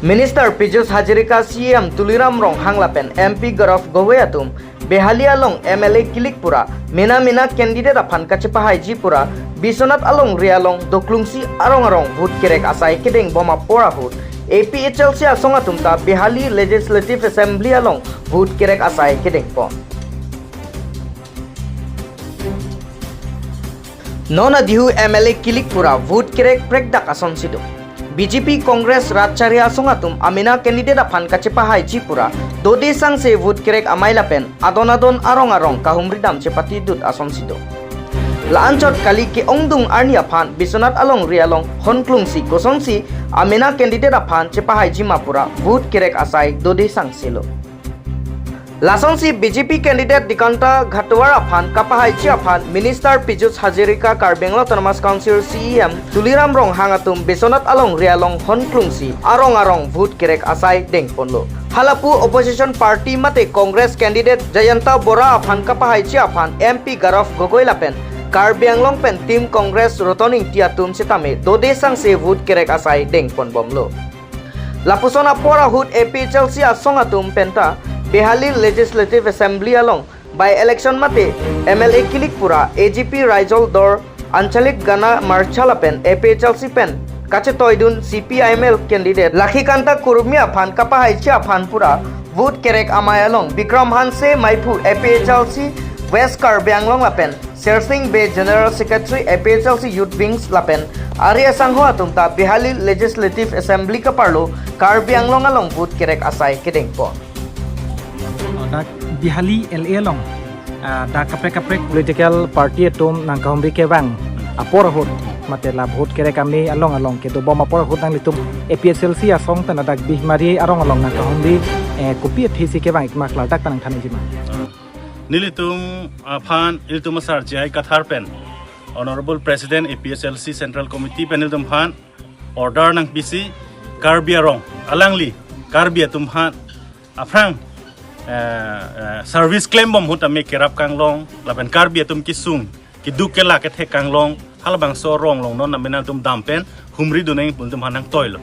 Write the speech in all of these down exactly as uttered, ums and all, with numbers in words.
Minister Piyush Hazarika, C E M Tuliram Ronghang lapen M P Gaurav Gogoi atum Behali along M L A kilik pura mena mena candidate aphan kachepahaiji pura Biswanath alongri along doklungsi arong arong vote kerek asai kedeng bom apor ahut A P H L C asong atum ta Behali Legislative Assembly along vote kerek asai kedeng pon. Non adihu M L A kilik pura vote kerek prekdak asonsi do. B J P Congress rat chari asong atum amena candidate aphan kachepahaiji pura dode sangse vote kerek amei lapen adon adon arong arong kahumri dam chepatidut asonsi do. La-anchot kali ke-ongdung arni aphan Biswanath alongri along honklungsi kosonsi amena candidate aphan chepahaiji ma pura vote kerek asai dode sangse lo. Lasonsi B J P candidate Dikanta Ghatwar aphan kapahaiji aphan Minister Piyush Hazarika, Karbi Anglong Autonomous Council C E M Tuliram Ronghang atum Biswanath alongri along honklungsi arong arong vote kerek asai dengponlo. Halapu opposition party mate Congress candidate Jayanta Bora aphan kapahaiji aphan M P Gaurav Gogoi lapen Karbi Anglong pen Team Congress Roton Engti atum sitame dode sangse vote kerek asai dengponbomlo. Lapuson apor ahut A P H L C asong atum penta Behali Legislative Assembly along by-election mate M L A kilik pura A G P Raijol Dor, Anchalik Gana Morcha lapen A P H L C pen kachetoidun C P I M L candidate Lakhikanta Kurmi aphan kapahaiji aphan pura vote kerek amei along Bikram Hanse Meiphu A P H L C West Karbi Anglong lapen Sersing Bey General Secretary A P H L C Youth Wings lapen ari asangho atum ta Behali Legislative Assembly kaparlo Karbi Anglong along vote kerek asai kedengpon. Oh, dak Behali L A along, ah, dak kaprek kaprek political party atum nangkahumri kevang apor ahut mate la vote kerek amei along along kedobom apor ahut nanglitum A P H L C asong pen dak Bihmari arong along nangkahumri, eh, kopi athesi kevang ik ma klardak ta nangthanji ma. Nelitum aphan, nelitum asar J I Kathar pen, Honorable President A P H L C Central Committee pen nelitum aphan order nangpisi Karbi arong, alangli Karbi atum aphan aphrang, eh, eh, service klembom ahut tame kerap kanglong lapen Karbi atum kesung keduk kelak kethek kanglong halabangso arong along non name nangtum dam pen humri dun nangji pu nelitum aphan nangtoilo.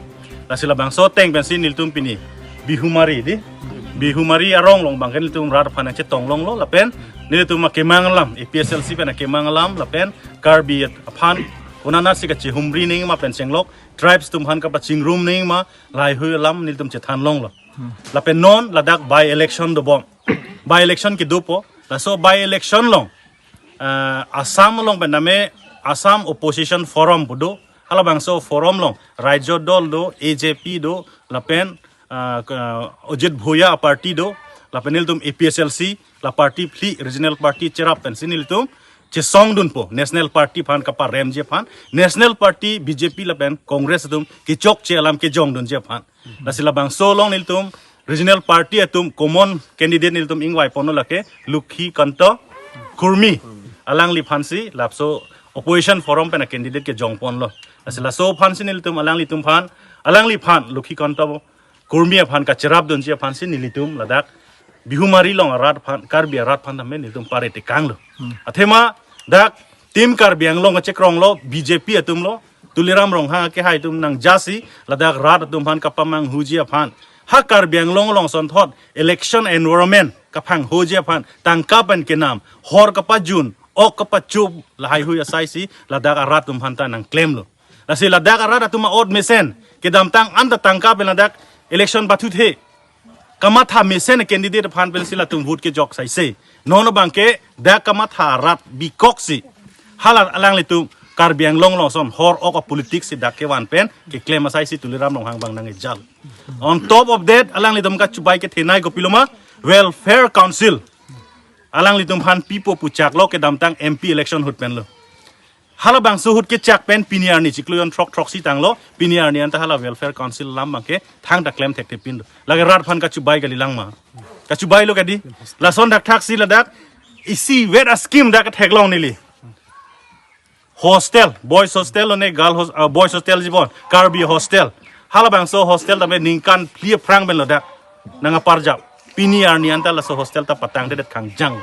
Lasi labangso ateng pensi nelitum pini Bihumari di, Bihumari arong along abangke nelitum rat aphan nangchetong longlo lapen nelitum akemang alam, A P H L C pen akemang alam lapen Karbi aphan konatsi kachehumri nangji ma pen chenglok tribes atum aphan kapachingrum nangji ma lahaihui alam nelitum chethan longlo. Lapen non ladak by-election dobom. By-election kedopo. Laso by-election along, ah, Assam along pen name Assam Opposition Forum pu do. Halabangso forum along Raijyo Dol do, A J P do, lapen, ah, ka-, Ajit Bhaiya party do, lapen nelitum A P H L C, la party phli regional party cherap pensi nelitum chesongdunpo. National party aphan kaparemji aphan, National party B J P lapen Congress atum kechokche alam kejongdunji aphan. Lasi labangso along nelitum regional party atum common candidate nelitum ingvaiponlo lake Lakhikanta Kurmi. Alangliphansi laso opposition forum pen candidate kejongponlo. Lasi laso aphansi nelitum alanglitum aphan, alangliphan Lakhikanta Kurmi aphan kacherapdunji aphansi nelitum ladak Bihumari along arat aphan, Karbi arat aphan tame nelitum pare tekanglo. Athema dak Team Karbi Anglong kachekronglo, B J P atumlo, Tuliram Ronghang akehai atum nangjasi ladak rat atum aphan kapamanghuji aphan. Ha Karbi Anglong along asonthot election environment kaphanghoji aphan tangka pen kenam, hor kapajun, ok kapachup, lahaihui asaisi ladak arat atum aphan ta nangklemlo. Lasi ladak arat atum a-ot mesen kedamtang anta tangka pen ladak election pathuthe kamatha mesen candidate aphan pensi latum vote kejok saise. Non abangke dak kamatha rat bikoksi hala alanglitum Karbi Anglong along ason hor ok a-politics si dak kevan pen keklem asaisi Tuliram Ronghang abang nangkejal. On top of that, alanglitum kachubai kethenei kopiloma Welfare Council. Alanglitum aphan pipo pu chaklo kedamtang M P election ahut penlo. Halabangso ahut kechak pen pini arni chiklo jon throk throksi tanglo, pini arni anta hala Welfare Council alam abangke thangta klem thekthepinlo. Lake rat aphan kachubai kalilang ma. Kachubailo kadi. Lason dakthaksi ladak isi vet a-scheme dak theklong neli. Hostel, boys hostel lone girl hos-, ah, boys hostel jibon, Karbi hostel. Halabangso hostel tame ningkan phli aphrang penlo dak nangparjap. Pini arni anta laso hostel ta patangdedet kangjang.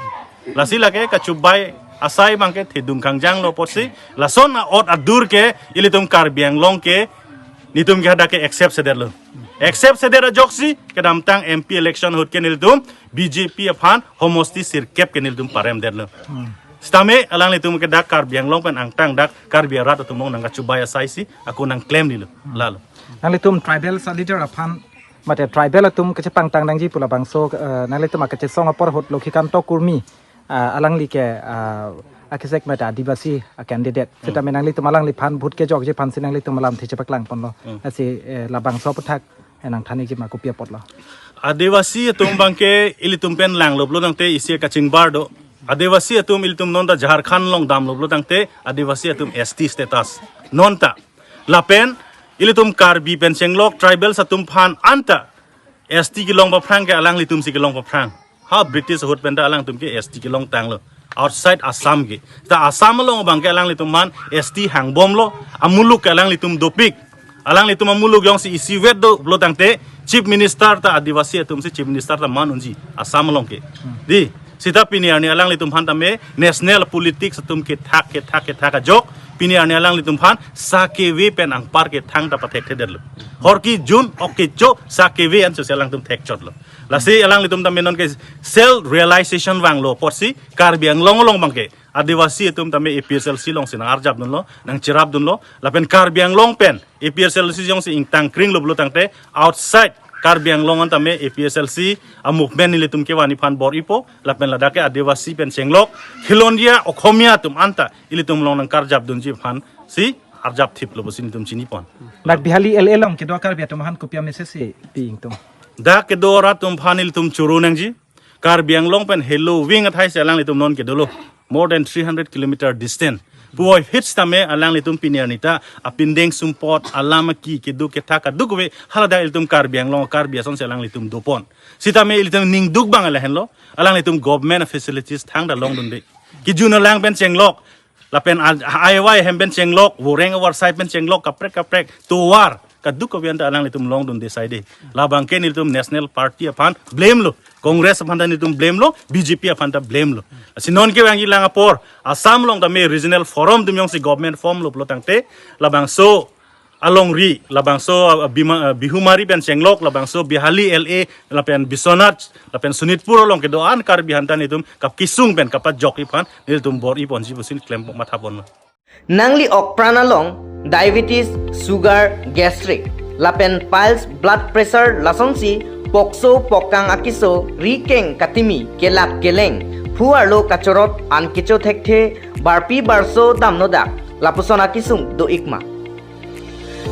Lasi lake kachubai asai abangke thedung kangjanglo apotsi lason a-ot adur ke ilitum Karbi Anglong ke Netum ke hadak ke accept sedetlo. Accept sedet ajoksi kedamtang M P election ahut ke nelitum B J P aphan homosti sirkep ke nelitum paremdetlo. Sitame alanglitum ke dak Karbi Anglong pen angtang dak Karbi arat atum along nangkachubai asaisi ako nangklemdetlo. Lalo. Nanglitum tribal sa leader aphan mate tribal atum kachepangtang nangji pu labangso, eh, nanglitum akachesong apor ahut Lokhikanto Kurmi, ah, alangli ke, ah, akesek mate Adivasi a candidate. Sitame nanglitum alangliphan vote kejokji aphansi nanglitum alamthe chepaklangponlo. Lasi, eh, labangso aphuthak, eh, nangthan-ikji ma, kopi apotlo? Adivasi atum abangke ilitum pen langlo pulo tangte isi kachingbar do. Adivasi atum ilitum non ta Jharkhand along damlo pulo tangte Adivasi atum S T status. Non ta. Lapen ilitum Karbi pen chenglok tribals atum aphan anta S T kelong paphrang ke alanglitum si kelong paphrang. Ha British ahut pen ta alangtum ke S T kelongtanglo. Outside Assam ke. Ta Assam along abangke alanglitum aphan S T hangbomlo. Amuluk ke alanglitum dopik. Alanglitum amuluk jongsi isivet do pulo tangte Chief Minister ta Adivasi atum si Chief Minister ta man unji Assam along ke. Dei, sita pini arni alanglitum aphan tame national politics atum kethak kethak kethak ajok. Pini arni alanglitum aphan sakeve pen angpar kethang ta pathekthedetlo. Hor kejun ok kecho sakeve anchotsi alangtum thekchotlo. Lasi alanglitum tame non ke self realization vanglo apotsi Karbi Anglong along abangke Adivasi atum tame A P H L C alongsi nangarjapdunlo, nangcherapdunlo, lapen Karbi Anglong pen A P H L C jongsi ingtangkringlo pulo tangte outside Karbi Anglong an tame A P H L C a movement nelitum kevan aphan bor-ipo, lapen ladak ke Adivasi pen chenglok Khilonjia Okhomia atum anta ilitum along nangkarjapdunji aphansi arjapthiplo pusi nelitum chinipon. Dak Bihali L A along kedo Karbi atum aphan kopi a message si pi ingtung? Dak kedo arat atum aphan ilitum choro nangji. Karbi Anglong pen helo wing athai si alanglitum non kedolo. More than three hundred kilometer distance. Puvoiphit sitame alanglitum pini arni ta apindeng sumpot alam aki kedo kethak kadokave haladak ilitum Karbi Anglong Karbi ason si alanglitum dopon. Sitame ilitum ningduk abang lahenlo. Alanglitum government facilities thangta longdunde. Kejun alang pen chenglok. Lapen a-, aiwai hem pen chenglok, voreng avarsai pen chenglok, kaprek kaprek, tovar, kadokave anta alanglitum longdunde saide. Labangke nelitum National Party aphan blamelo, Congress aphan ta nelitum blamelo, B J P aphan ta blamelo. Si non kevangji lang apor, Assam along tame regional forum atum jongsi government formlo pulo tangte, labangso alongri, labangso, uh, Bima-, uh, Bihumari pen chenglok, labangso Bihali L A, lapen Biswanath, lapen Sonitpur along kedo-an Karbi aphan ta nelitum kapkisung pen kapajokji aphan nelitum bor-iponji pusi klem mathapon. Nangli okpran along diabetes, sugar, gastric, lapen piles, blood pressure lasonsi pokso, pokang akeso, ri keng katimi, kelak keleng, phu arlo kachorot, an kecho thekthe, barpi barso damnodak, lapuson akesung do-ikma?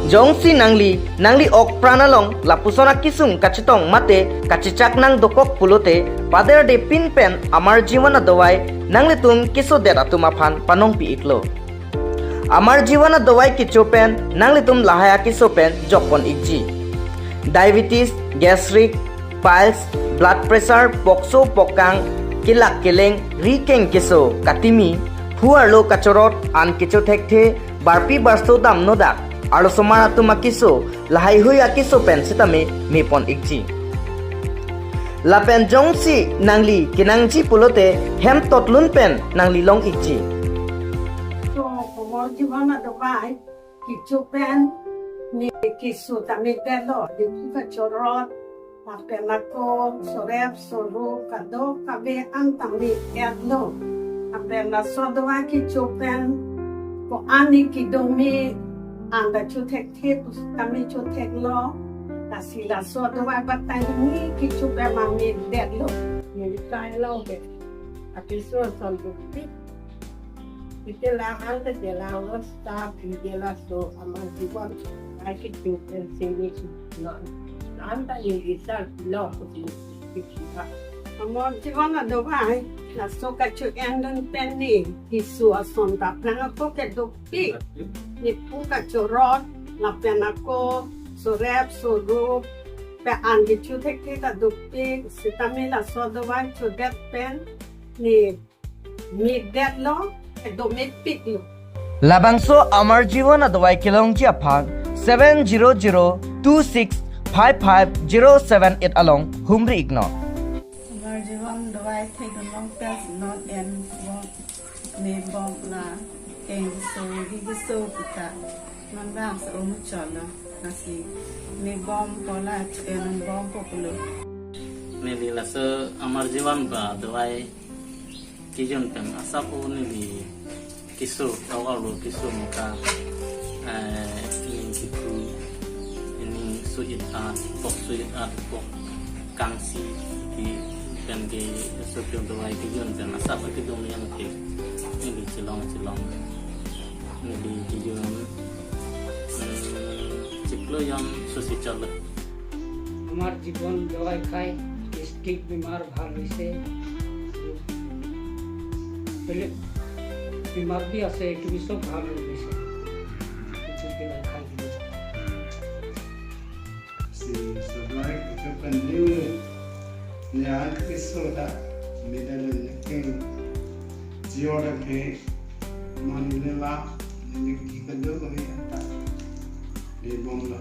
Jongsi nangli, nangli okpran along lapuson akesung kachetong mate kachechak nangdokok pulote, paderdepin pen Amar Jiwan adawai nanglitum kesodet atum aphan panongpi-iklo. Amar Jiwan adawai kecho pen nanglitum lahai akeso pen jokpon-ikji. Diabetes, gastric, piles, blood pressure, pokso, pokang, kelak keleng, ri keng keso, katimi, phu arlo kachorot, an kecho thekthe, barpi barso damnodak, arlosomar atum akeso, lahaihui akeso pen sitame mepon-ikji. Lapen jongsi nangli kenangji pulote hem totlun pen nangli long-ikji. So, Amar Jiwan adawai kecho pen ne keso tame detlo, diphu kachorot, lapen ako sorep soru kadokave an tame detlo. Lapen laso adawai kecho pen ko-an ne kedo me an ta cho thekthe pusi tame cho theklo. Lasi laso adawai batai ne kecho pen ma me detlo. Ne tai lo ke. Akeso ason dopik. Ite la anta je la lo sta pi je laso Amar Jiwan ai kecho pen sini non. Anta ye isar lo kuti. Amar Jiwan adawai laso kacho-endun pen ne keso ason ta aphrang ako ke dopik. Diphu kachorot, lapen ako sorep soru pe an kecho thekthe ta dopik. Sitame laso adawai chodet pen ne me detlo, kedo mepiklo. Labangso Amar Jiwan adawai kelongji aphan seven zero zero two six five five zero seven eight along humri-iknon. Amar Jiwan adawai thekdun long pen non en bom, me bom la keng keso, ri keso puta non bang sa umu cholo. Lasi ne bompo la, eh, non bompo pulo. Neli laso Amar Jeevan ba dawai kejun pen asap o neli keso, tawar lo keso muka, eh, ining kiphu, ining sujit at, pok sujit at, pok kangsi di pen ke sopyo dawai kejun pen asap akedung yang ke neli chelong chelong neli kejun, hmm, chiklo jam susi chalo. আমার জীবন দওয়াই খাই, গ্যাস্ট্রিক বেমার ভাল হৈছে, বেলেগ বেমাৰ বি আছে, এইটো বি চব ভাল হৈ গৈছে। গ্যাস্ট্ৰিক বেমাৰ খাই দিলে। Si sebaik itu kan new nian keso ta medal neking jior ke manila niki kado ko hi ta di bomlo.